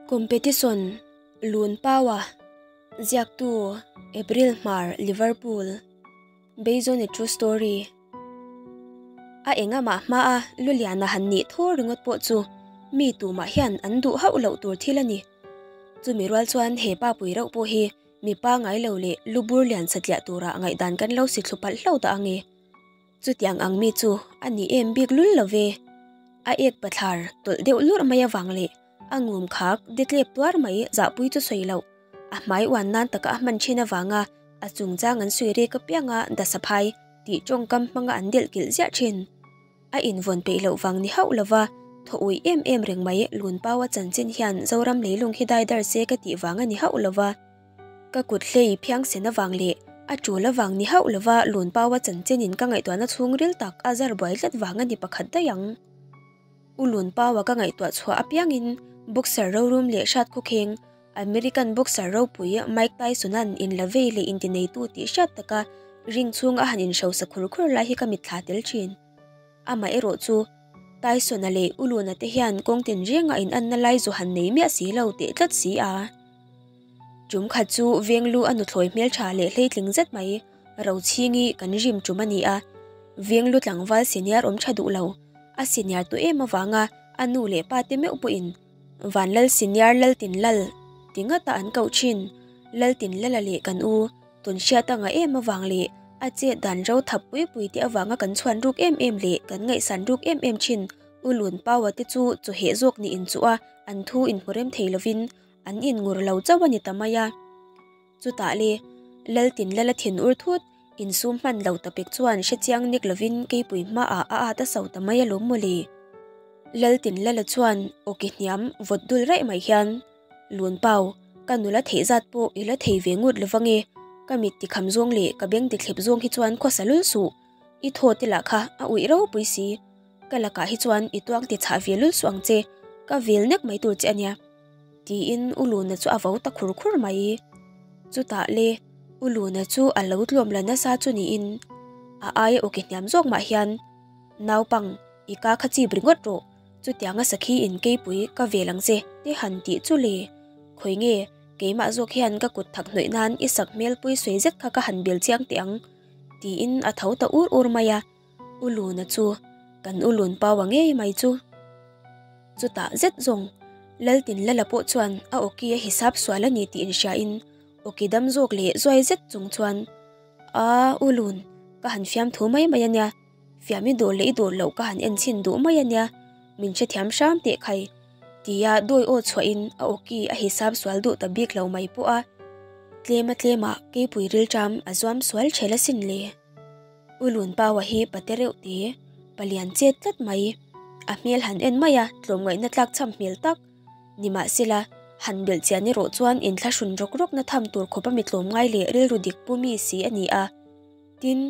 Competition, Lun Paua, Ziaktu, April Hmar, Liverpool, Based on a true story. A enga mah hma a Luliana han nih thaw ringawt pawh chu mi tumah hian an duh hauh loh tur thil a ni. Chumi rual chuan he pa pui reuh pawh hi mi pangai lo leh lu bur lian satliah tura ngaihdan kan lo si thlu palh hlauh dah ang e. Chutiang ang mi chu a ni em bik lul lo ve. A ek bathlar tawlh deuh lurh mai avang leh a ngum khak detlep tuar mai zahpui chu sawi loh. A hmai uan nan taka a hman thin avanga a chungchang an sawi rek apianga Dasaphai tih tawngkam hmanga an delh kilh ziah thin. A invawn peih loh vang ni hauh lova thaw uih em em reng mai Lunpaua chanchin hian Zoram leilung hi dai dar se ka tih vang a ni hauh lova. Ka kut hlei phiangsen avang leh a tul avang ni hauh lova Lunpaua chanchinin ka ngaihtuahna chhungril tak a zar buai tlat vang a ni pakhat daih ang. U Lunpaua ka ngaihtuah chhuah apiangin boxer rorum leh hrat khawkheng American boxer ropui Mike Tyson-a'n inla vei leh intineitu tih hriat taka ring chhung a han inhrosa khur khur lai hi ka mitthla tel thin. Amaherawh chu Tyson-a leh U Luna te hian kawng tinrenga inanna lai zu han nei miah si lo teh tlat si a. Tum khat chu Venglu a nuthlawi hmeltha leh hleitling zet mai Rochhingi kan rim tum a ni a. Venglu tlangval senior awm tha duh lo, a senior tu em avanga a nu leh pa te meuh pawhin Vanlal senior Laltinlal ti ngata an koh thin. Laltinlala leh kan u tun hriat anga em avang leh a chet dan ro thap pui pui te avanga kan chhuan ruk em em leh kan ngaihsan ruk em em thin U Lunpaua te chu chawheh zawk nih inchuh a an thu inhmu rem thei lovin an inngur lo chauh a ni ta mai a. Chutah le, Laltinlala thin ur thut, insum hman lo ta pek chuan hrechiang nek lovin keipui hmaah a at a so ta mai alawm mawle. Laltinlala chuan awki hniam vawt dul raih mai hian, Lunpau, ka nula theih zat pawh i la thei ve ngut lovang e, ka mit tikham zawng leh ka beng tithlep zawng hi chuan khawsa lul suh, i thaw te lah kha a uih ropui si. Ka lakah hi chuan i tuang ti chhah ve lul suh ang che, ka vil nek mai tur che a nia. Tiin U Luna chu a vo ta khur khur mai. Chutah le, U Luna chu a lo tlawm la nasa chu niin a aia awki hniam zawk mah hian, Naupang, i ka kha chip ringawt rawh, chutianga sakhi in keipui ka vel ang che, te han tih chu le. Khawi nge, keimah zawk hian ka kut thak hnawih nan i sak hmelpui sawi zet kha ka han bel chiang teh ang, tiin a tho ta ur ur mai a. U Luna chu kan U Lun Paua ngei mai chu. Chutah zet zawng Laltinlala pawh chuan a awki a hisap sual a ni tih inhriain awki dam zawk leh zuai zet chung chuan A, U Lun, ka han fiam thu mai mai a nia, fiam i dawr leh i dawr loh ka han en chhin duh mai a nia, min hrethiam hram teh khai tia dawi aw chhuahin a awki a hisap sual duh ta bik lo mai pawh a, tlema tlemah keipui rilṭam a zuam sual ṭhel asin le. U Lunpaua hi pate reuh te, palian chet tlat mai. A hmel han en mai a, tlawmngaihna tlak chham hmel tak. Nimahsela, han belh chian erawh chuan inthlahrun rawk rawkna tham tur khawpa mi tlawmngai leh rilru dik pu mi si a ni a. Tin,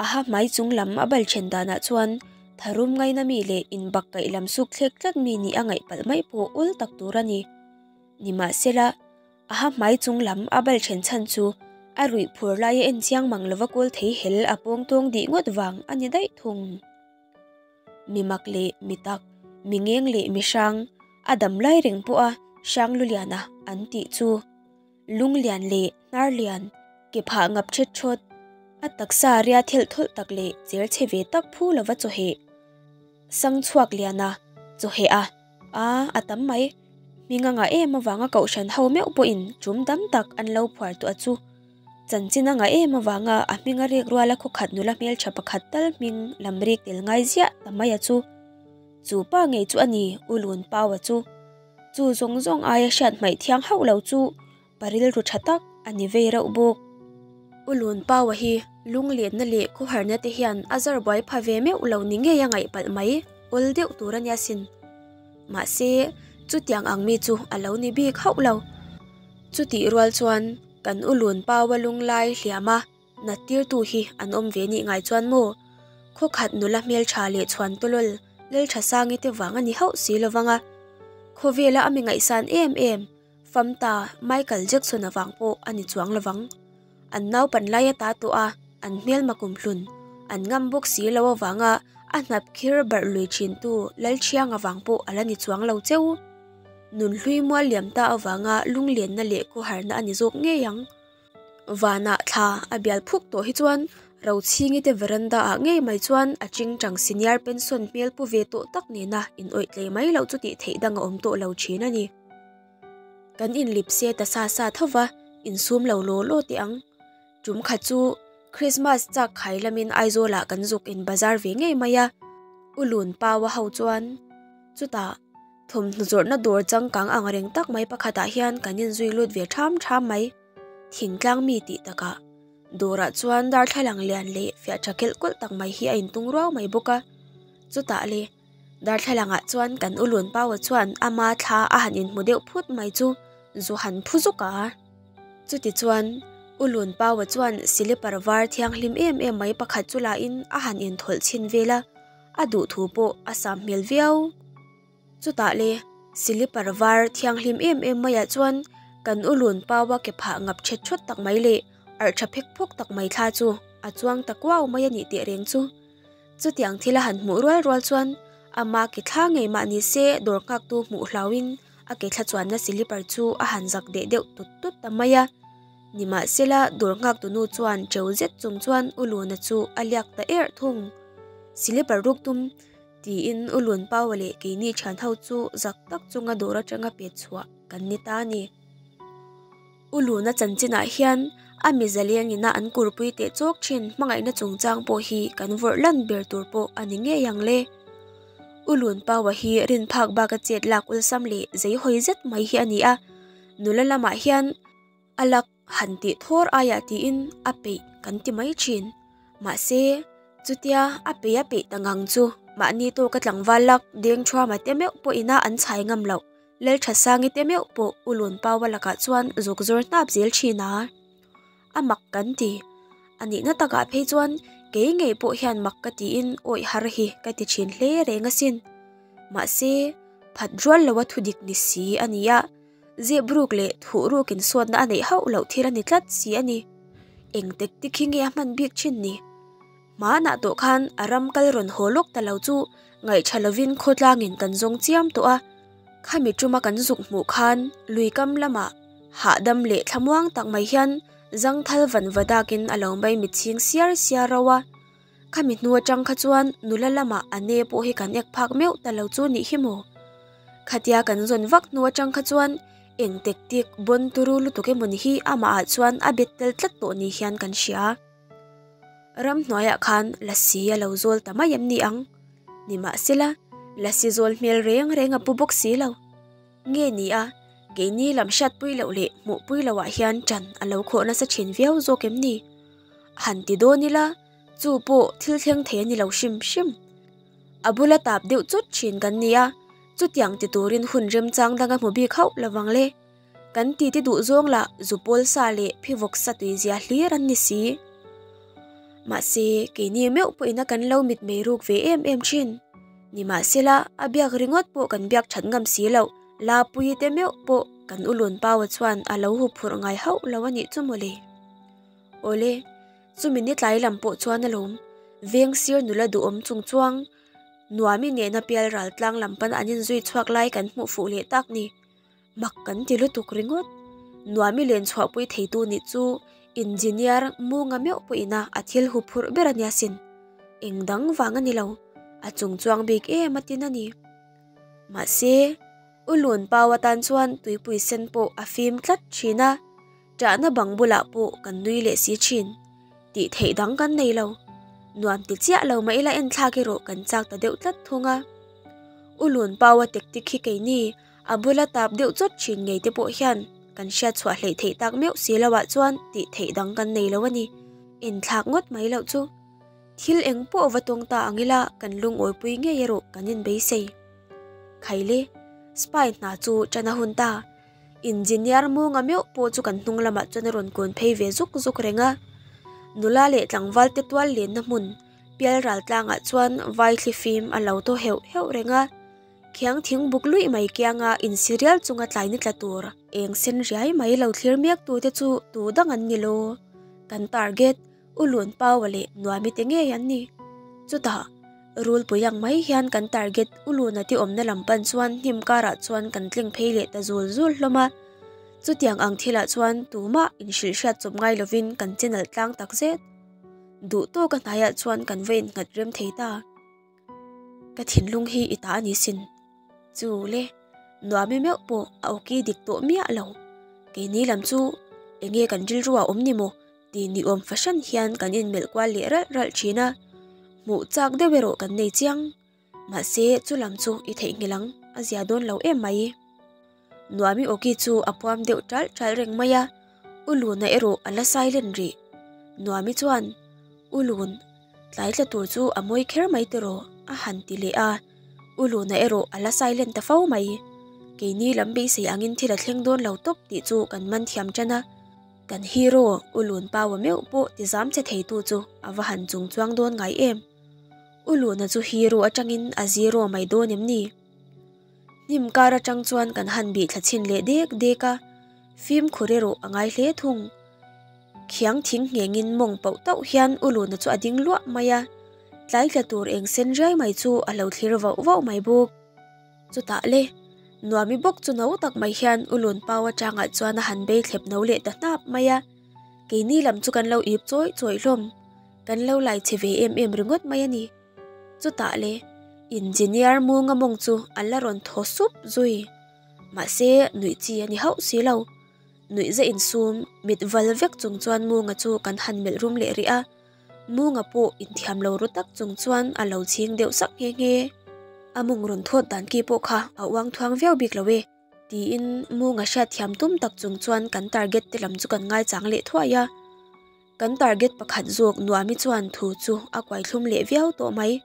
a ha hmai chung lam a bal then danah chuan tharum ngaina mi leh inbak kaih lam suk thlek tlat mi nih a ngaih palh mai pawh ul tak tur a ni. Nimahsela, A ha hmai chung lam a bal then chhan chu a ruih phur laia en chiang mang lova kawl thei hel a pawng tawng dih ngawt vang a ni daih thung. Mi mak leh mi tak, mi ngeng leh mi hrang, a dam lai reng pawha hrang luliana an tih chu Lunglian leh Hnarlian, ke phah ngap thet thawt, a taksa ria thelh thawlh tak leh cher chhe ve tak phu lova chawheh sang chhuak liana chawheh a A, a tam mai. Hming a ngah em avanga kohhran ho meuh pawhin tum tam tak an lo phuar tawh a chu. Chanchin a ngah em avanga a hming a rik ruala khawkhat nula hmeltha pakhat tal hming lam rik tel ngai ziah ta mai a chu. Chu pa ngei chu a ni, U Lun Paua chu. Chu zawng zawng aia hriat hmaih thiang hauh lo chu pa rilru tha tak a ni vei reuh bawk. U Lun Paua hi lunglenna leh khawharna te hian a zar buai pha ve meuh lo ni ngei a ngaih palh mai, awl deuh tur a nia sin. Mahse, chutiang ang mi chu a lo ni bik hauh lo. Chutih rual chuan kan U Lun Paua lunglai hliam a nat tirtu hi an awm ve nih ngai chuan maw? Khawkhat nula hmeltha leh chhuan tawlawl Lalthasangi te vang a ni hauh si lovang a, khawvela a mi ngaihsan em em Famta Michael Jackson avang pawh a ni chuang lovang. An naupan lai ata tawh a, an hmelma kumhlun, an ngam bawk si lo avanga a hnap khir barh lui thintu Lalthiang avang pawh a la ni chuang lo cheu. Nunhlui mual liam ta avanga lunglenna leh khawharna a ni zawk ngei ang. Vanah thla a bial phuk tawh hi chuan Rochhingi te veranda ah ngei mai chuan a chingchang senior pension hmel pu ve tawh tak nena in awih tlei mai loh chu tih theih dang a awm tawh lo thin a ni. Kan inlip se ta sa sa tho va, insum lo law law teh ang. Tum khat chu Christmas chak khai lamin Aizawlah kan zuk in bazar ve ngei mai a, U Lun Paua ho chuan chutah thawmhnaw zawrhna dawr changkang ang reng tak mai pakhatah hian kan inzui lut ve ṭham ṭham mai. Thingtlang mi tih takah dawrah chuan darthlalang lian leh fiah ṭha kelh kawlh tak mai hi a intung ruau mai bawk a, chutah le Darthlalangah chuan kan u Lun Paua chuan ama thla a han inhmu deuh phut mai chu zu han phu zuk a. Chutichuan, u Lun Paua chuan silipar var thianghlim em em mai pakhat chu lahin a han inthawlh chhin vel a, a duhthu pawh a sam hmel viau. Chutah le, silipar var thianghlim em em maiah chuan kan u Lun Paua ke phah ngap thet thawt tak mai leh arh tha phek phawk tak mai thla chu a chuang ta kuau mai a nih teh reng chu. Chutiang thil a han hmuh rual rual chuan ama ke thla ngei mah ni se dawr nghaktu hmuh hlauhin a ke thla chuanna silipar chu a han zak deh deuh tut tut ta mai a. Nimahsela dawr nghaktu nu chuan cheu zet chung chuan U Luna chu a liak ta erh thung. Silipar ruk tum tiin U Lun Paua leh keini thian ho chu zak tak chunga dawr atanga pet chhuah kan ni ta a ni. U Luna chanchinah hian a mizaleng ina an kurpui teh chawk thin hmangaihna chungchang pawh hi kan vawrh lan ber tur pawh a ni ngei ang le. U Lun Paua hi rin phak baka chet lak awlsam leh zei hawi zet mai hi a ni a, nula lamah hian a lak han tih thawr aiah tiin a peih kan ti mai thin. Mahse, chutia a peih a peih ta ngang chu mahni tawka tlangval lak deng thuama te meuh pawh ina an chhai ngam loh. Lalthasangi te meuh pawh U Lun Paua lakah chuan zuk zawr hnap zel thin a, a mak kan ti. A nihna takah phei chuan kei ngei pawh hian mak ka tiin awih har hi ka ti thin hle reng asin. Mahse, phat rual loa thudik ni si a ni a, zep ruk leh thuh ruk insuatna a neih hauh loh thil a ni tlat si a ni. Eng tek tik hi nge a hman bik thin ni? Hmanah tawh khan a ram kal rawn haw lawk ta lo chu ngaihṭha lovin khawtlangin kan zawng chiam tawh a. Khami ṭuma kan zuk hmuh khan lui kam lamah hahdam leh thlamuang tak mai hian zangthal vanva dakin a lo mai mitchhing siar siar rauh a. Khami hnu aṭang kha chuan nula lamah a ne pawh hi kan ek phak meuh ta lo chu nih hi maw? Khatia kan zawn vak hnu aṭang kha chuan eng tek tik bawn turu lutuk emawni hi amahah chuan a bet tel tlat tawh ni hian kan hria. Ramhnuaiah khan lasi a lo zawl ta mai em ni ang? Nimahsela, lasi zawl hmel reng reng a pu bawk si lo. Nge ni a, keini lam hriatpui loh leh hmuhpui loh ah hian ṭan a lo khawh nasa ṭhin viau zawk em ni? Han ti dawn ila, chu pawh thil thleng thei a ni lo hrim hrim. A bula tap deuh chut ṭhin kan ni a, chutiang ti turin hun remchang dang a hmu bik hauh lovang le. Kan titi duh zawng lah zupawl sa leh phivawk sa tuizia hlir an ni si. Mahse, keini meuh pawhin a kan lo mitmei ruk ve em em thin. Nimahsela, a biak ringawt pawh kan biak that ngam si loh, Lapuii te meuh pawh kan u Lunpaua chuan a lo huphurh ngai hauh lo a nih chu mawle. Awle, chumi ni tlai lam pawh chuan alawm, veng sir nula duhawm chung chuang Nuami nena pial ral tlang lam pan an inzui chhuak lai kan hmuh fuh leh tak ni. Mak kan ti lutuk ringawt. Nuami len chhuahpui theitu nih chu Engineer Munga meuh pawhin a a thil hu phurh ber a nia sin. Eng dang vang a ni lo, a chung chuang bik em a tin a ni. Mahse, U Lun Pau atan chuan tuipui sen pawh a fim tlat thin a, ṭahna bang bulah pawh kan nui leh si thin. Tih theih dang kan nei lo. Nuam ti chiah lo mah ila enthlak erawh kan chak ta deuh tlat thung a. U Lun Pau a tektik hi keini A bula tap deuh chawt thin ngei te pawh hian kan hriat chhuah hleih theih tak meuh si lo ah chuan tih theih dang kan nei lo a ni. Inthlak ngawt mai loh chu. Thil eng pawh va tawng ta ang ila kan lungawipui ngei erawh kan inbeisei. Khaile, spy hna chu ṭan a hun ta. Engineer Munga meuh pawh chu kan hnung lamah chuan a rawn kun phei ve zuk zuk reng a. Nula leh tlangval te tual lenna hmun pialral tlangah chuan vai thlifim a lo thaw heuh heuh reng a. Khiang thing buk luih mai kianga insi rial chunga tlai ni tla tur eng sen riai mai lo thlir mek tute chu tu dang an ni lo. Kan target, U Lun Paua leh Nuami te ngei an ni. Chutah, Rulpui ang mai hian kan target u Luna te awmna lam pan chuan hnim karah chuan kan tling phei leh ta zul zul hlawm a. Chutiang ang thilah chuan tumah inhrilh hriat chawp ngai lovin kan che nalh tlang tak zet. Duh tawk a hnaiah chuan kan va innghat rem thei ta. Ka thinlung hi i ta a ni sin. Chu le, nuami meuh pawh a awki dik tawh miah lo. Keini lam chu enge kan rilru a awm ni maw ti ni awm fahran hian kan inmelh kual leh ralh ralh thin a. Hmuh chak deuh erawh kan nei chiang. Mahse chu lam chu i theihnghilh ang, a zia dawn lo em mai. Nuami awki chu a puam deuh ṭalh ṭalh reng mai a, U Luna erawh a la silent rih. Nuami chuan, U Lun, tlai tla tur chu a mawi kher mai tiraw? a han ti leh a, U Luna erawh a la silent ta fo mai. Keini lam beisei angin thil a thleng dawn lo tawp tih chu kan man thiam ṭan a. Kan hero U Lun Paua meuh pawh ti zam che theitu chu a va han chung chuang dawn ngai em. U Luna chu hero aṭangin a zero mai dawn em ni? Hnim kar atang chuan kan han bih thla chhin leh dek dek a, fimkhur erawh a ngai hle thung. Khiang thing nghengin mawng pauh tauh hian U Luna chu a ding luah mai a, tlai tla tur eng sen riai mai chu a lo thlir vauh vauh mai bawk. Chutah le, Nuami bawk chu no tak mai hian U Lun Pau atangah chuan a han bei thlep no leh ta hnap mai a, keini lam chu kan lo ip chawih chawih hlawm, kan lo lai chhe ve em em ringawt mai a ni. Chutah le, Engineer Munga mawng chu a la rawn thaw sup zui. Mahse, nuih chi a ni hauh si lo. Nuih za insum, mit val vek chung chuan Munga chu kan han melh rum leh rih a. Munga pawh inthiam lo ru tak chung chuan a lo chhing deuh sak nghe nghe. A mawng rawn thawt dan ki pawh kha a uang thuang viau bik lo e, tiin Munga hriatthiam tum tak chung chuan kan target te lam chu kan ngaichang leh thuai a. Kan target pakhat zawk Nuami chuan thu chu a kuaithlum leh viau tawh mai.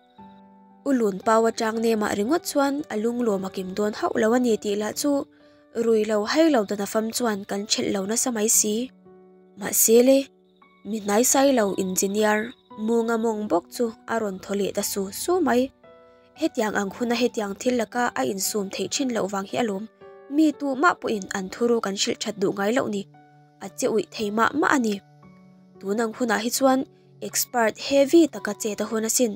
U Lun Pau atang nemah ringawt chuan a lunglawm a kim dawn hauh lo a ni tih lah chu rui lo hai lo dan a fam chuan kan ṭhelh lo nasa mai si. Mahse le, mi hnaisai lo engineer Munga mawng bawk chu a rawn thaw leh ta su su mai. Hetiang ang huna hetiang thil laka a insum theih ṭhin loh vang hi alawm mi tumah pawhin an thuru kan hrilh ṭhat duh ngai loh ni. A che uih thei mah mah a ni. Tun ang hunah hi chuan expert heavy taka chet a hun asin.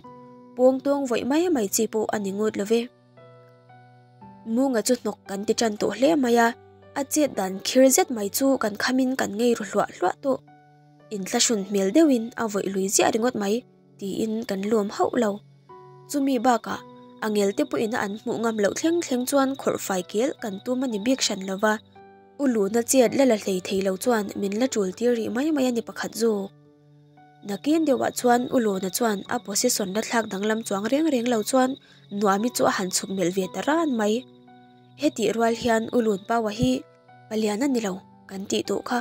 Pawng tawng vawih mai mai chi pawh a ni ngut lo ve. Munga chu hnawk kan ti tan tawh hle mai a, a chet dan khir zet mai chu kan khamin kan ngei ru hluah hluah tawh. Inthlahrun hmel deuhin a vawih lui ziah ringawt mai tiin kan lawm hauh lo. Chumi bakah a ngel te pawhin a an hmuh ngam loh thleng thleng chuan khawrh fai kel kan tum a ni bik hran lo va. U Luna chet la la hlei thei lo chuan min la tul tir rih mai mai a ni pakhat zawk. Nakin deuhah chuan U Luna chuan a position la thlak danglam chuang reng reng lo chuan Nuami chu a han chhuk melh ve ta ran mai. Hetih rual hian U Lun Paua hi palian a ni lo kan tih tawh kha.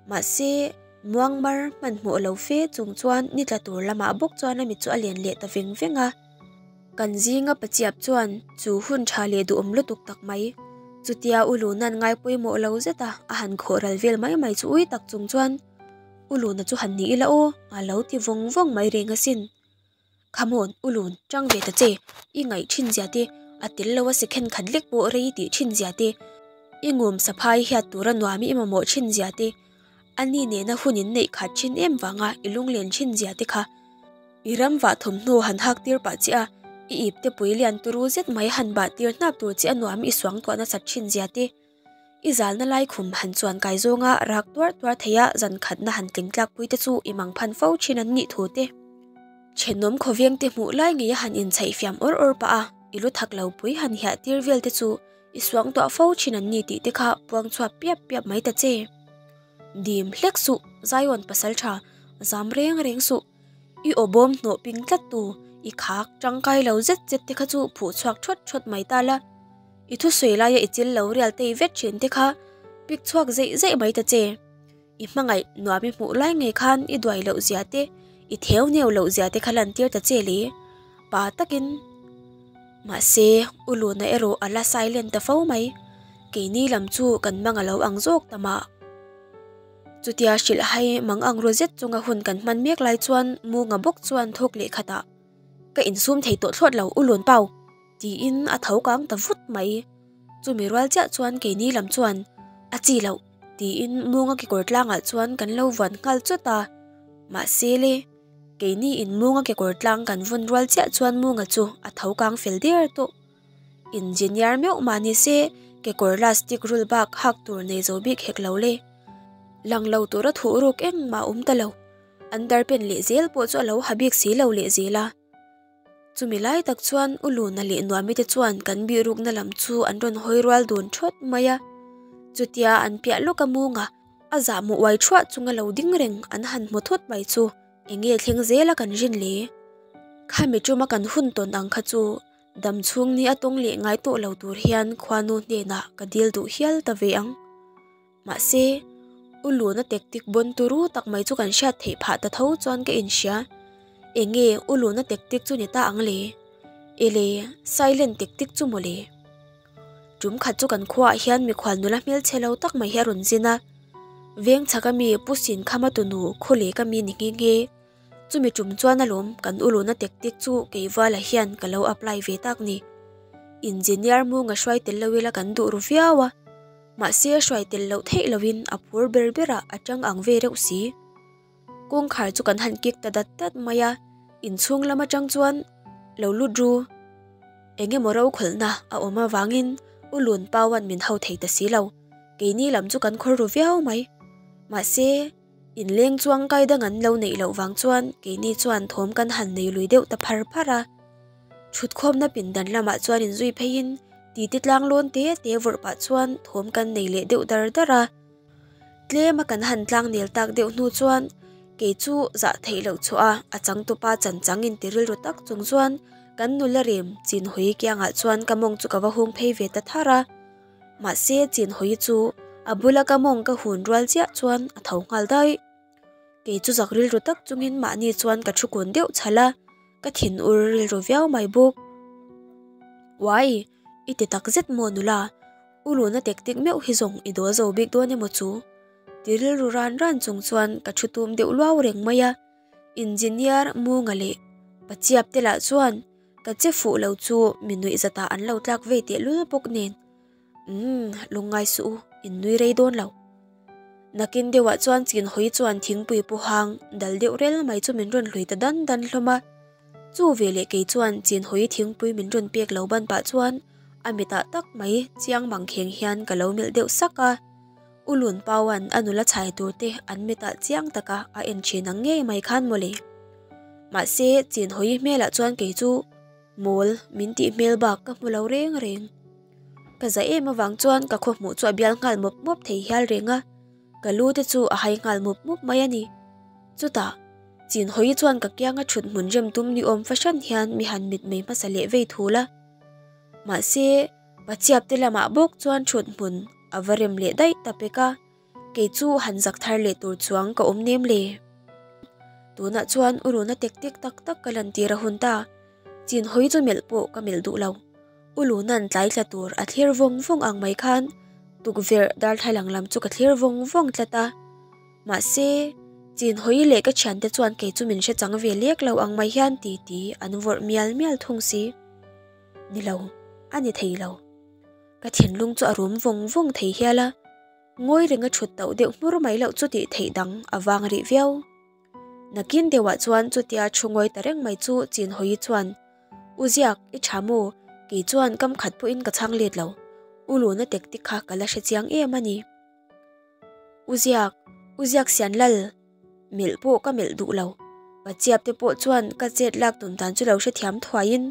Mahse, muangmar hmanhmawh lo fe chung chuan ni tla tur lamah bawk chuan a mit chu a len leh ta veng veng a. Kan zinga pachiap chuan chu hun tha leh duhawm lutuk tak mai. Chutia U Luna'n ngai pawimawh lo zeta a han khawh ral vel mai mai chu ui tak chung chuan U Luna chu han ni ila aw a lo ti vawng vawng mai reng asin. Come on U Lun, tang ve ta che, i ngaih thin zia te, a tel lo a second khat lek pawh rei tih thin zia te, i ngum saphai hiat tura nuam i mamawh thin zia te, a ni nena hun in neih khat thin em vanga i lunglen thin zia te kha. I ram vah thawmhnaw han hak tir pah che a, i ip te pui lian turu zet mai han bah tir hnap tur che a nuam i suang tuah nasat thin zia te. I zalna lai khum han chuan kai zawnga rak tuar tuar thei a zan khatna han tling tlak pui te chu i mang phan fo thin an nih thu te. Thenawm khawveng te hmuh lai ngei a han inchhaih fiam awr awr pah a, i lu thak lo pui han hiah tir vel te chu i suang tuah fo thin an ni tih te kha puang chhuak piap piap mai ta che. Dim hlek suh, Zion pasal tha, zam reng reng suh. I aw bawm hnawh ping tlat tu, i khak tangkai lo zet zet te kha chu phuh chhuak thawt thawt mai ta la. I thusawi laia i chil lo rial tei vet thin te kha pik chhuak zeih zeih mai ta che. I hmangaih nuam i hmuh lai ngei khan i duai loh zia te, i theu neu loh zia te kha lan tir ta che le. Pa takin. Mahse, U Luna erawh a la silent ta fo mai. Keini lam chu kan mang a lo ang zawk ta mah. Chutia hrilh hai mang ang ru zet chunga hun kan hman mek lai chuan Munga bawk chuan thawk leh khatah, Ka insum thei tawh thlawt lo, U Lun Pau! tiin a tho kang ta vut mai. Chumi rual chiah chuan keini lam chuan, A chi loh! tiin Munga kekawr tlangah chuan kan lo vuan nghal chawt a. Mahse le! Keini in Munga kekawr tlang kan vun rual chiah chuan Munga chu a tho kang fel der tawh. Engineer meuh mah ni se kekawr lastic rul bak hak tur nei zo bik hek lo le. Lang lo tura thuh ruk engmah a awm ta lo. Underpant leh zel pawh chu a lo ha bik si lo leh zel a. Chumi lai tak chuan U Luna leh Nuami te chuan kan bihrukna lam chu an rawn hawi rual dun thawt mai a. Chutia an piah lawk a munga a zahmawh uai thuah chunga lo ding reng an han hmu thawt mai chu eng nge thleng zela kan rin le? Khami tuma kan hun tawn ang kha chu dam chhung ni a tawng leh ngai tawh lo tur hian khuanu hnenah ka dil duh hial ta ve ang. Mahse, U Luna tactic bawn turu tak mai chu kan hriat theih phah ta tho chuan ka inhria. Eng nge U Luna tactic chu ni ta ang le? Ele, silent tactic chu maw le? Tum khat chu kan khuaah hian mikhual nula hmelchhe lo tak mai hi a rawn zin a. Veng chhaka mi Pu Sinkhama tunu Khawleka mi ni nghe nghe. Chumi tum chuan alawm kan U Luna tactic chu Keivala hian ka lo apply ve tak ni. Engineer Munga hruai tel lo ila kan duh ru viau a. Mahse hruai tel loh theih loin a phur ber berah a tang ang ve reuh si. Kawngkhar chu kan han kik ta dat dat mai a, inchhung lam atang chuan lo lut ru. Eng emaw ro khawlhna a awm avangin U Lun Pauan min hau thei ta si lo, keini lam chu kan khawr ru viau mai. Mahse inleng chuang kai dang an lo neih loh vang chuan keini chuan thawm kan han nei lui deuh ta phar phar a. Thutkhawmna pindan lamah chuan inzui pheiin titi tlang lawn te te vawrh pah chuan thawm kan nei leh deuh dar dar a. Tlema kan han tlang nel tak deuh hnu chuan kei chu zah theih loh chhuah a a changtupa chan chang in ti rilru tak chung chuan kan nula rem Chinhawi kiangah chuan ka mawng chu ka va hung phei ve ta thar a. Mahse Chinhawi chu a bula ka mawng ka hun rual chiah chuan a tho nghal daih. Kei chu zak rilru tak chungin mahni chuan ka thu kun deuh chhal a. Ka thin ur rilru viau mai bawk. Uai, i ti tak zet maw nula? U Luna tek tek meuh hi zawng i dawl zo bik dawn emaw chu? Ti rilru ran ran chung chuan ka thu tum deuh luau reng mai a. Engineer Munga leh Pachiap te lah chuan ka che fuh lo chu mi nuih zatah an lo tlak vei tehlul bawk nen. Umm, lungngai suh u, in nui rei dawn lo. Nakin deuhah chuan Chinhawi chuan thingpui pu hang dal deuh rel mai chu min rawn hlui ta dan dan hlawm a. Chu veleh kei chuan Chinhawi thingpui min rawn pek lo ban pah chuan a mitah tak mai chiang mang kheng hian ka lo melh deuh sak a. U Lun Paua'n a nula chhai tur te an mitah chiang taka a en thin ang ngei mai khan mawle. Mahse, Chinhawi hmelah chuan kei chu mawl min tih hmel bak ka hmu lo reng reng. Ka za em avang chuan ka khaw hmuh chu a bial nghal mawp mawp thei hial reng a, ka lu te chu a hai nghal mup mup mai a ni. Chutah, Chinhawi chuan ka kianga thut hmun rem tum ni awm fahran hian mi han mit mei hmasa leh vei thul a. Mahse, Pachiap te lamah bawk chuan thut hmun a va rem leh daih ta pek a, kei chu han zak thar leh tur chuang ka awm nem le. Tunah chuan u Runa tek tek tak tak ka lantir a hun ta, Chinhawi chu melh pawh ka melh duh lo. U Luna'n tlai tla tur a thlir vawng vawng ang mai khan tukverh darthlalang lam chu ka thlir vawng vawng tlat a. Mahse, Chinhawi leh ka thiante chuan kei chu min hre chang ve lek lo ang mai hian ti ti an vawrh mial mial thung si. Ni lo, a ni thei lo. Ka thinlung chu a rum vawng vawng thei hial a. Ngawi renga thut tauh deuh hmur mai loh chu tih theih dang a vang rih viau. Nakin deuhah chuan chutia thu ngawi ta reng mai chu Chinhawi chuan, U Ziak, i tha maw? Kei chuan kam khat pawhin ka chhang let lo. U Luna tactic kha ka la hre chiang em a ni. U Ziak, U Ziak sian lal! Melh pawh ka melh duh lo. Pachiap te pawh chuan ka chet lak tum dan chu lo hrethiam thuaiin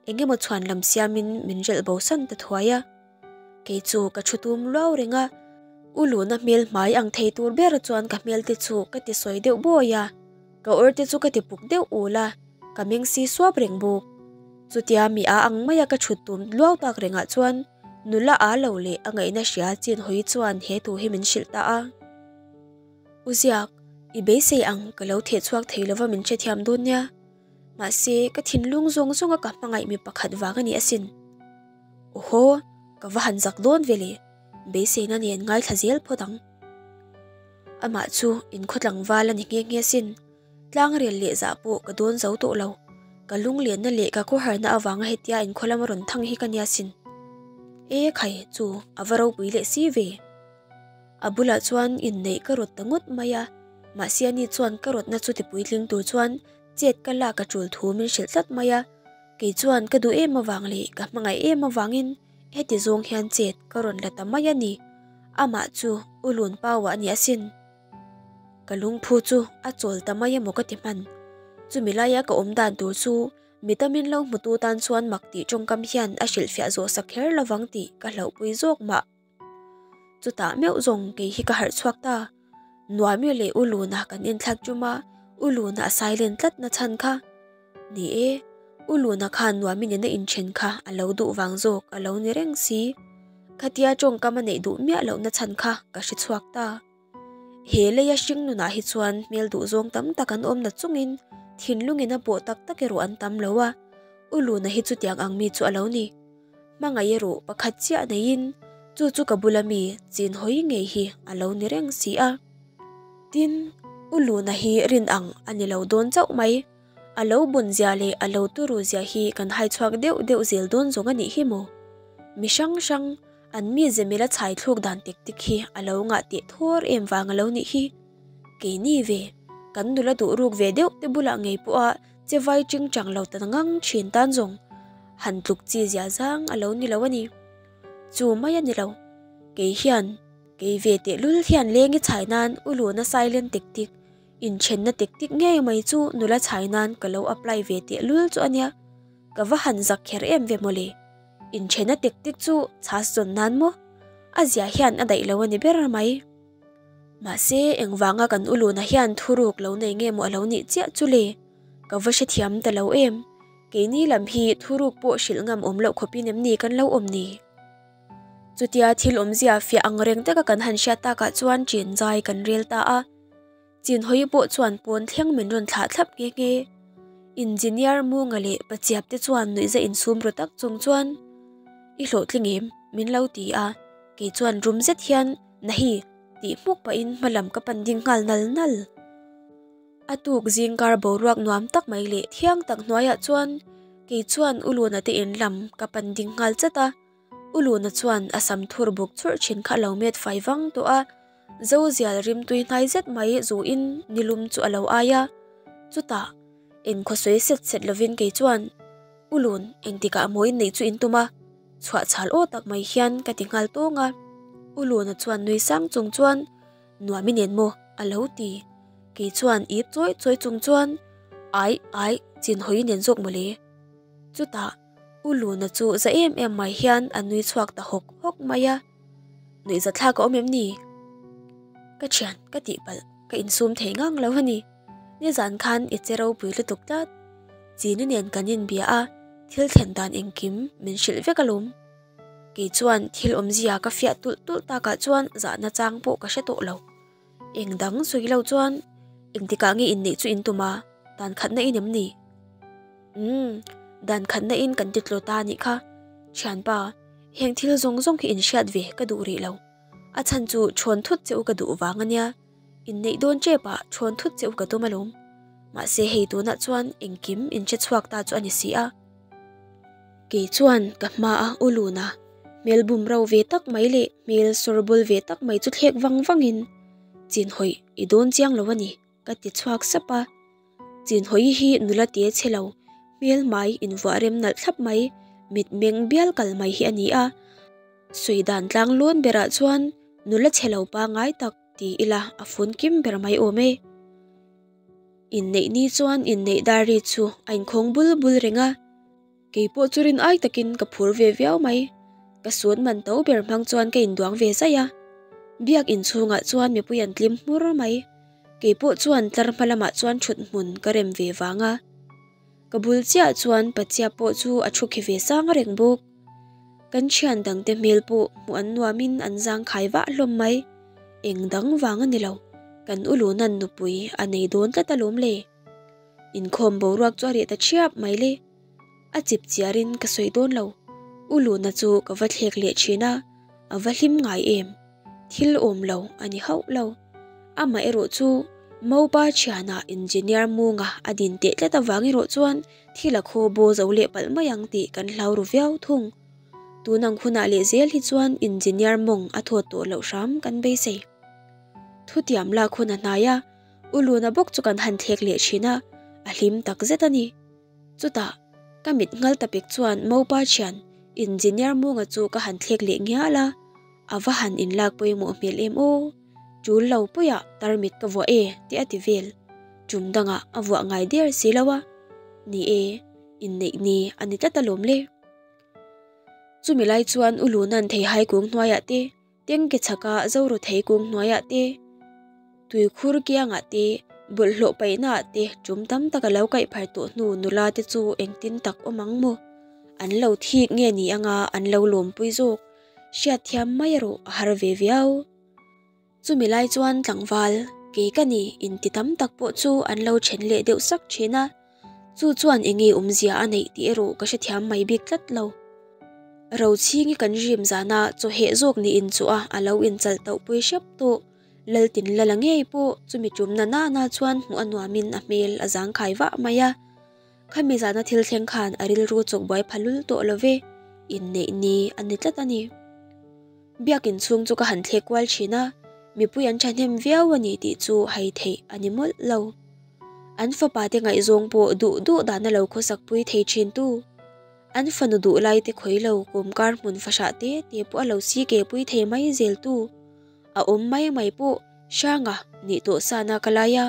eng emaw chhuan lam siamin min relh bo san ta thuai a. Kei chu ka thu tum luau reng a, U Luna hmel hmai ang thei tur ber chuan ka hmel te chu ka ti sawi deuh bawi a, ka awr te chu ka ti puk deuh ul a, ka meng si suap reng bawk. Chutia mi a ang maia ka thut tum luau tak rengah chuan nula a lo leh a ngaihna hria chin hawi chuan he thu hi min hrilh ta a. U Ziak, i beisei ang ka lo theh chhuak thei lova min hrethiam dawn nia. Mahse, ka thinlung zawng zawnga ka hmangaih mi pakhat vang a ni asin. Awhaw, ka va han zak dawn ve le, beiseina nen ngaithla zel phawt ang. Amah chu inkhaw tlangval a ni nghe nghe asin, tlangrel leh zah pawh ka dawn zo tawh lo. Ka lunglenna leh ka khawharna avanga hetia inkhaw lama rawn thang hi ka nia sin. E khai, chu a va ropui leh si ve. A bulah chuan inneih ka rawt ta ngawt mai a, mahse ani chuan ka rawtna chu tipuitling tur chuan Chet ka lak a tul thu min hrilh tlat mai a, kei chuan ka duh em avang leh ka hmangaih em avangin heti zawng hian chet ka rawn la ta mai a ni. Amah chu U Lunpaua a ni asin. Ka lungphu chu a chawl ta mai emaw ka ti hman. Chumi laia ka awm dan tur chu mi tamin lo hmutu tan chuan mak tih tawngkam hian a hrilhfiah zawh sak kher lovang tih ka hlauhpui zawk mah. Chutah meuh zawng kei hi ka harh chhuak ta. Nuami leh U Luna kan inthlak tum a, U Luna a silent tlat na chhan kha. Ni e, U Luna khan Nuami nena inthen kha a lo duh vang zawk a lo ni reng si. Khatia tawngkam a neih duh miah lohna chhan kha ka hre chhuak ta. He leia hring nunah hi chuan hmel duh zawng tam tak an awm na chungin thinlungin a pawh tak tak erawh an tam lo a, U Luna hi chutiang ang mi chu a lo ni. Hmangaih erawh pakhat chiah neiin chu chu ka bula mi chin hawi ngei hi a lo ni reng si a. Tin, U Luna hi rin ang a ni lo dawn chauh mai. A lo bun zia leh a lo turu zia hi kan hai chhuak deuh deuh zel dawn zawng a nih hi maw? Mi hrang hrang, an mize mila chhai thluk dan tek tek hi a lo ngah teh thawr em vang a lo nih hi. Keini ve, kan nula duh ruk ve deuh te bulah ngei pawha che vai ching chang lo ta ngang thin tan zawng han tluk chi zia zang a lo ni lo a ni. Chu mai a ni lo. Kei hian, kei ve tehlul hian lengi chhai nan u luna silent tek tek Inthenna tek tik ngei mai chu nula chhai nan ka lo apply ve teh lul chu a nia, ka va han zak kher em ve mawle. Inthenna tek tik chu chhas zawn nan maw? A zia hian a daih lo a ni ber mai. Mahse, engvanga kan uluna hian thuruk lo nei nge maw a lo nih chiah chu le? Ka va hrethiam ta lo em? Keini lam hi thuruk pawh hrilh ngam awm loh khawpin em ni kan lo awm ni? Chutia thil awmzia fiah ang reng taka kan han hriat takah chuan ṭin zai kan rel ta a. Chinhawi pawh chuan pawn thleng min rawn thlah thlap nghe nghe. Engineer Munga leh Pachiap te chuan nuihza insum ru tak chung chuan, I hlawhtling em? min lo ti a, kei chuan rum zet hian, Nahi! tih hmuk pahin hma lam ka pan ding nghal nal nal. A tuk zingkar boruak nuam tak mai leh thiang tak hnuaiah chuan kei chuan U Luna te in lam ka pan ding nghal chat a. U Luna chuan a sam thur buk churh thin kha a lo met fai vang tawh a, Zozial rimtui hnai zet mai zuin nilum chu a lo ai a. Chutah, engkhaw sawi set set lovin kei chuan, U Lun, engtikah maw inneih chu in tum a? Chhuah chhal aw tak mai hian ka ti nghal tawng a. U Luna chuan nui sang chung chuan, Nuam i nen maw? a lo ti. Kei chuan ip chawi chawi chung chuan, Ai, ai, chin hawi i nen zawk mawle. Chutah, U Luna chu za em em mai hian a nui chhuak ta hawk hawk mai a. Nuihzathlak a awm em ni? Ka thian, ka tihpalh, ka insum thei ngang lo a ni. Nizan khan i che ropui lutuk tlat. Chini nen kan inbia a, thil thlen dan engkim min hrilh vek alawm. Kei chuan thil awmzia ka fiah tulh tulh takah chuan zahna chang pawh ka hre tawh lo. Eng dang sawi lo chuan engtikah nge inneih chu in tum a, dan khatna in em ni? Umm, dan khatna in kan ti tlaw ta anih kha. Thianpa, heng thil zawng zawng hi in hriat ve ka duh rih lo. A chhan chu thawn thut che u ka duh vang ania. Inneih dawn tep ah thawn thut che u ka tum alawm. Mahse hei tunah chuan engkim in hre chhuak ta chu a ni si a. Kei chuan ka hma a u Luna hmel bum ro ve tak mai leh hmel sawr bul ve tak mai chu thlek vang vangin, Chinhawih i dawn chiang lo a ni, ka ti chhuak sap a. Chinhawii hi nula te chhe lo, hmel hmai invuah rem nalh thlap mai, mit meng bial kal mai hi a ni a. Sawi dan tlang lawn berah chuan nula chhe lo pangai tak ti ila a fun kim ber mai awm e. Inneih ni chuan inneih dar ri chu a inkhawng bul bul reng a, kei pawh chu rin ai takin ka phur ve viau mai. Ka suan man to ber hmang chuan ka induang ve zaih a. Biak inchhungah chuan mipui an tlim hmur mai. Kei pawh chuan tlar hma lamah chuan thut hmun ka rem ve vang a. Ka bul chiah chuan Pachiap pawh chu a thu khi ve sang reng bawk. Kan thian dangte hmel pawh hmuh an nuamin an zangkhai vah hlawm mai. Eng dang vang a ni lo, kan u Luna'n nupui a nei dawn tlat alawm le. Inkhawm boruak chu a reh ta thiap mai le. A chip chiarin ka sawi dawn lo, u Luna chu ka va thlek leh thin a, a va hlim ngai em. Thil awm lo a ni hauh lo. Amah erawh chu Mopa thianah Engineer Munga a din teh tlat avang erawh chuan thil a khaw baw zo leh palh mai ang tih kan hlau ru viau thung. Tun ang hunah leh zel hi chuan Engineer mawng a thawt tawh loh hram kan beisei. Thutiam lak hun a hnai a, U Luna bawk chu kan han thlek leh thin a, A hlim takzet a ni. Chutah, ka mit nghal ta pek chuan Mopa thian Engineer Munga chu ka han thlek leh ngial a, a va han inlak pawimawh hmel em aw. Tul lo puiah tarmit ka vuah e tih a ti vel. Tum dangah a vuah ngai der si lo a. Ni e, inneih ni a ni tlat alawm le. Chumi lai chuan U Luna'n theihai kung hnuaiah te, Tengke chhaka Zoru thei kung hnuaiah te, tuikhur kiangah te, bawlhhlawh paihnaah te tum tam tak a lo kaih phar tawh hnu nula te chu engtin tak awm ang maw? An lo thik nge ni anga an lo lawmpui zawk? Hriatthiam mai erawh a har ve viau. Chumi lai chuan tlangval, kei ka ni inti tam tak pawh chu an lo then leh deuh sak thin a, chu chuan enge awmzia a neih tih erawh ka hrethiam mai bik tlat lo. Rochhingi kan rim zana chawheh zawk niin chu a a lo inchalh tauh pui hrep tawh. Laltin lala ngei pawh chumi tumna nana chuan hmuh a nuamin a hmel a zangkhai vah mai a. Khami zana thil thleng khan a rilru chawk buai pha lul tawh lo ve, inneih ni a ni tlat a ni. Biakin chhung chu ka han thlek kual thin a, mipui an thahnem viau a ni tih chu hai theih a ni mawlh lo. An fapa te ngaihzawng pawh duh duh dana lo khawsak pui thei thin tu. An fanu duh lai te khawi lo kawmkar hmun fahrah te te pawh a lo si ke pui thei mai zel tu. A awm mai mai pawh Hranga nih tawh sana ka lai a,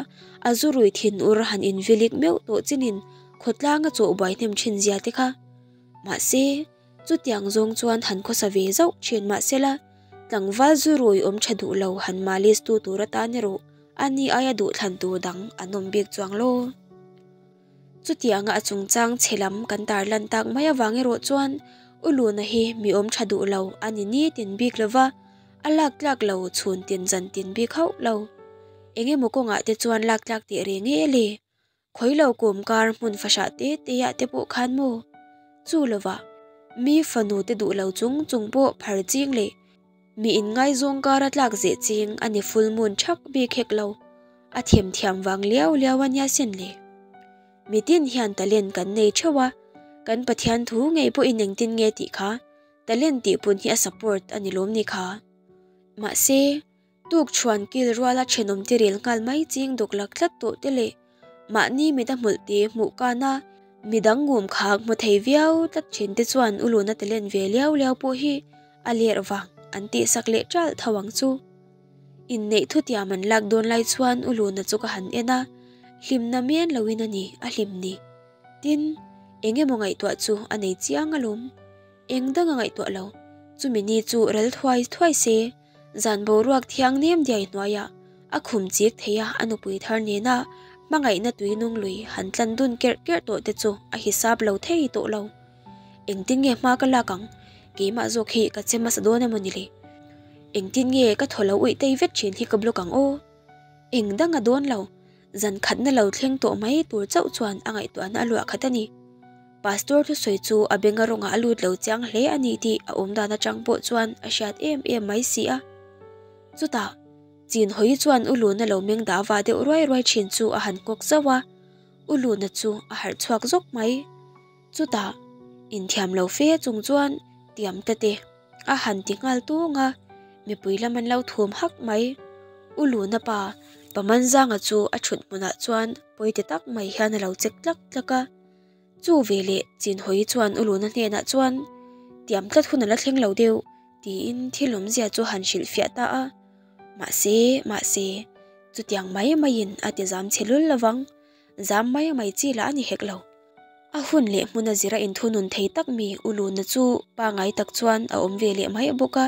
a zu rui thin ur han invilik meuh tawh chinin khawtlang a chawh buai hnem thin zia te kha. Mahse, Chutiang zawng chuan han khawsa ve zauh thin mahsela, tlangval zu rui awm tha duh lo han malis tu tur atan erawh a ni aia duh thlan tur dang an awm bik chuang lo. Chutianga a chungchang chhe lam kan tarlan tak mai avang erawh chuan U Luna hi mi awm tha duh lo a ni nitin bik lova, a lak tlak lo chhun tin zan tin bik hauh lo. Eng emaw kawngah te chuan lak tlak teh reng e le. Khawi lo kum kar hmun fahrah te te ah te pawh khan maw? Chu lovah, mi fanu te duh lo chung chung pawh phar ching leh mi inngaizawng kara tlak zeh ching a ni full moon thak bik hek lo. A themthiam vang liau liau a nia sin le. Mitin hian talent kan nei theuh a, kan Pathian thu ngei pawhin engtin nge tih kha talent tih pun hi a support a ni lawm ni kha. Mahse, Tuk chhuan kil ruala thenawm te rel nghal mai ching dawk lak tlat tawh te leh mahni mit a hmulh te hmuh kana midang ngum khak hmu thei viau tlat thin te chuan u luna talent ve liau liau pawh hi a ler vang an tihsak leh ṭalh tho ang chu. Inneih thutiam an lak dawn lai chuan u luna chu ka han en a, hlimna men loin a ni a hlim ni. Tin, eng emaw ngaihtuah chu a nei chiang alawm. Eng dang a ngaihtuah lo. Chumi ni chu ral thuai thuai se, zan boruak thiang nem diai hnuaiah a khum chik thei a, a nupui thar nena hmangaihna tui nung lui han tlan dun kerh kerh tawh te chu a hisap lo thei tawh lo. Engtin nge hma ka lak ang? Keimah zawk hi ka che hmasa dawn emaw ni le? Engtin nge ka thaw lo uih tei vet thin hi ka block ang aw? Eng dang a dawn lo. Zan khatna lo thleng tawh mai tur chauh chuan a ngaihtuahna a luah khat a ni. Pastor thusawi chu a benga rawngah a lut lo chiang hle a ni tih a awmdan atang pawh chuan a hriat em em mai si a. Chutah, Chin hawi chuan U Luna lo meng dah va deuh ruai ruai thin chu a han kawk zauh a, U Luna chu a harh chhuak zawk mai. Chutah, inthiam lo fe chung chuan tiam ta te a han ti nghal tung a, mipui lam an lo thum hak mai. U Luna pa, Pa Manzanga chu a thut hmunah chuan pawite tak mai hian a lo chek tlak tlak a. Chu veleh Chinhawi chuan U Luna hnenah chuan, Tiam tlat hun a la thleng lo deuh, tiin thil awmzia chu han hrilhfiah ta a. Mahse, mahse, chutiang mai maiin a ti zam chhe lul lovang, zam mai mai chi lah a ni hek lo. A hun leh hmun a zira inthunun thei tak mi U Luna chu pangai tak chuan a awm ve leh mai bawk a,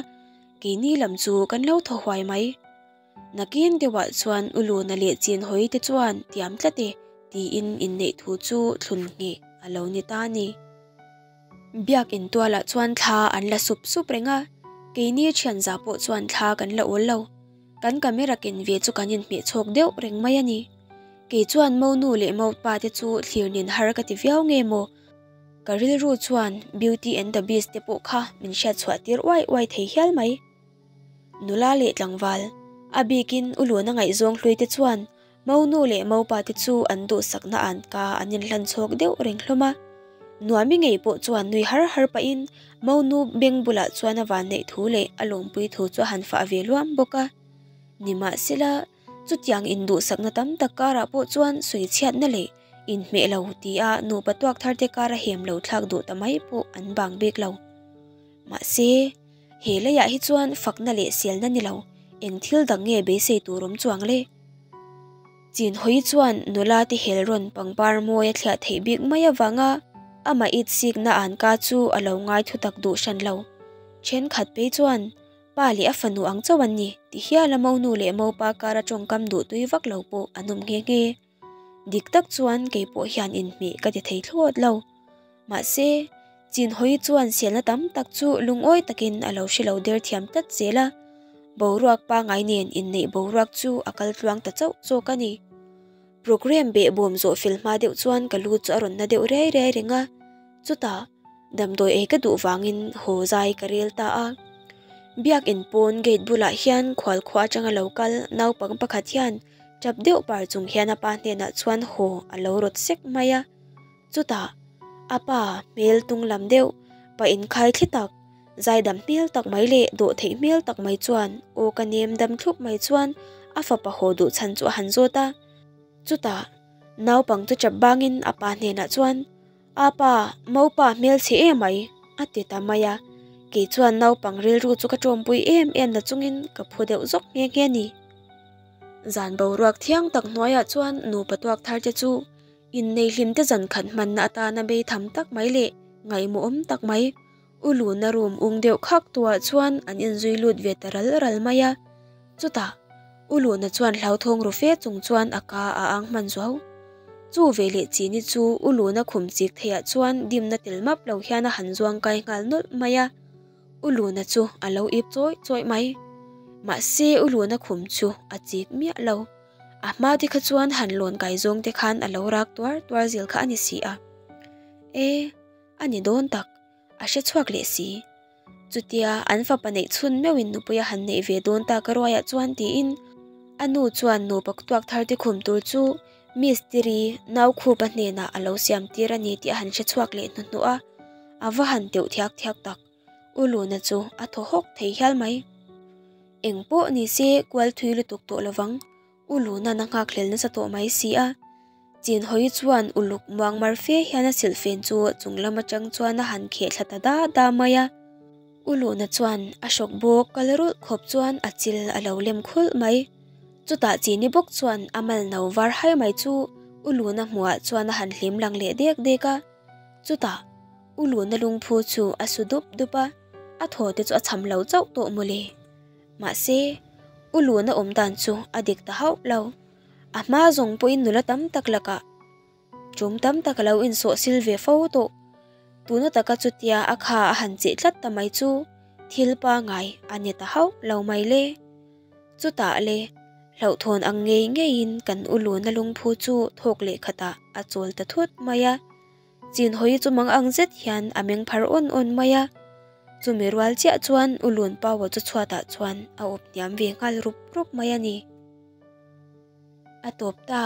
keini lam chu kan lo thaw huai mai. Nakin deuhah chuan U Luna leh Chinhawi te chuan tiam tlat e tiin inneih thu chu thlun ngheh a lo ni ta a ni. Biak intualah chuan thla an la sup sup reng a, keini thianza pawh chuan thla kan la awl lo. Kan camera ken ve chu kan inhmeh chhawk deuh reng mai a ni. Kei chuan monu leh mopa te chu thlir nen har ka ti viau nge maw? Ka rilru chuan Beauty and the Beast te pawh kha min hriat chhuah tir uai uai thei hial mai. Nula leh tlangval, a bikin u Luna ngaihzawng hlui te chuan monu leh mopa te chu an duhsakna an ka an inhlan chhawk deuh reng hlawm a. Nuami ngei pawh chuan nui har har pahin monu beng bulah chuan a vanneih thu leh a lawmpui thu chu a han fah ve luam bawk a. Nimahsela, Chutiang induhsakna tam tak karah pawh chuan sawichhiatna leh Inhmeh lo tia nupa tuak thar te kara hem lo thlak duh ta mai pawh an bang bik lo. Mahse, he leiah hi chuan fakna leh selna ni lo, eng thil dang nge beisei tur awm chuang le? Chin hawi chuan nula te hel rawn pangpar mawi a thliah theih bik mai avanga amah it sikna an ka chu a lo ngai thutak duh hran lo. Thenkhat phei chuan Pa leh a fanu ang chauh an ni, ti hial a monu leh mopa kara tawngkam duhtui vak lo pawh an awm nghe nghe. Dik tak chuan kei pawh hian inhmeh ka ti thei thlawt lo. Mahse, Chinhawi chuan sialna tam tak chu lungawi takin a lo hre lo der thiam tlat zel a, boruak pangai nen inneih boruak chu a kal tluang ta chauh zawk a ni. Programme behbawm zawh fel hma deuh chuan ka lu chu a rawn na deuh riai riai reng a, chutah Damdawi ei ka duh vangin haw zai ka rel ta a. Biakin pawn gate bulah hian khual khua atanga lo kal naupang pakhat hian tap deuh par chung hian a pa hnenah chuan haw a lo rawt sek mai a. Chutah a pa hmel tung lam deuh, pa inkhai thli tak, zaidam hmel tak mai leh dawh theih hmel tak mai chuan aw ka nem dam thlup mai chuan a fapa haw duh chhan chu a han zawt a. Chutah naupang chu tap bangin a pa hnenah chuan A pa, Mopa hmelchhe emai, a ti ta mai a. Kei chuan naupang rilru chu ka tawmpui em em na chungin ka phu deuh zawk nghe nghe a ni. Zan boruak thiang tak hnuaiah chuan nupa tuak thar te chu innei hlim te zan khat hmanna atana bei tham tak mai leh ngaihmawhawm tak mai U Luna room ung deuh khak tuah chuan an inzui lut ve ta ral ral mai a. Chutah, U Luna chuan hlauthawng ru fe chung chuan a ka a ang hman zuau. Chu ve leh Chini chu U Luna khum chik theiah chuan dimna tel map lo hian a han zuang kai nghal nawlh mai a. U Luna chu a lo ip chawih chawih mai. Mahse, U Luna khum chu a chik miah lo. A hma te kha chuan han lawn kai zawng te khan a lo rak tuar tuar zel kha a ni si a. E, a ni dawn tak, a hre chhuak leh si. Chutia an fapa neih chhun meuhin nupui a han neih ve dawn tak a ruaiah chuan tiin a nu chuan nupa tuak thar te khum tur chu mistiri nau khupa hnenah a lo siam tir a ni tih a han hre chhuak leh hnuhnuh a, a va han teuh thiak thiak tak. U Luna chu a thaw hawk thei hial mai. Eng pawh ni se kual thui lutuk tawh lovang. U Luna'n a nghakhlel nasa tawh mai si a. Chinhawi chuan uluk muang mar fe hian a silhfen chu chung lam atang chuan a han kheh thla ta da da mai a. U Luna chuan a hrawk bawk kal rulh khawp chuan a chil a lo lem khulh mai. Chutah Chini bawk chuan a mal no var hai mai chu U Luna hmuhah chuan a han hlim lang leh dek dek a. Chutah U Luna lungphu chu a su dup dup a, a thaw te chu a cham lo chauh tawh mawle. Mahse, U Luna awm dan chu a dik ta hauh lo. A hma zawng pawhin nula tam tak lakah tum tam tak a lo insawhsil ve fo tawh. Tuna taka chutia a kha a han cheh tlat ta mai chu thil pangai a ni ta hauh lo mai le. Chutah le, hlauhthawn ang ngei ngeiin kan U Luna lungphu chu thawk leh khatah a chawl ta thut mai a. Chinhawi chu mang ang zet hian a meng phar awn awn mai a, chumi rual chiah chuan U Lun Paua chu chhuatah chuan a awp hniam ve nghal rup rup mai a ni. A tawp ta.